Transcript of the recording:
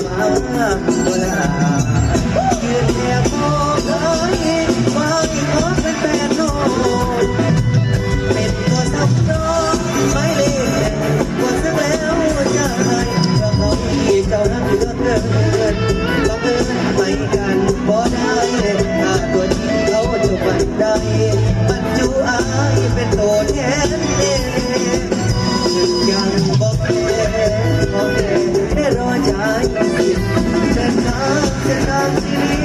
ມາບໍ່ລະ ຢືນແນບມອງເອີຍ ວ່າໃຫ້ຂໍເປັນແຟນນ້ອງ ເປັນຕົວສຳຮອງ ໝາຍເລກແຕ່ງ ບໍ່ເຊິ່ງແລ້ວຈະໃຫ້ ເພື່ອເຂົາທີ່ເຈົ້າຮັກເຫຼືອເກີນ ບັງເອີນໄປກັນບໍ່ໄດ້ ຖ້າຕົວຈິງເຂົາຈະໝັ້ນໃຈ ບັນຈຸອ້າຍເປັນໂຕແທນເອງ ຍັງບໍ່ແພ້ ບໍ່ແພ້ ແຄ່ລໍຈາຍ ເສັ້ນທາງ ເສັ້ນທາງທີ່ດີ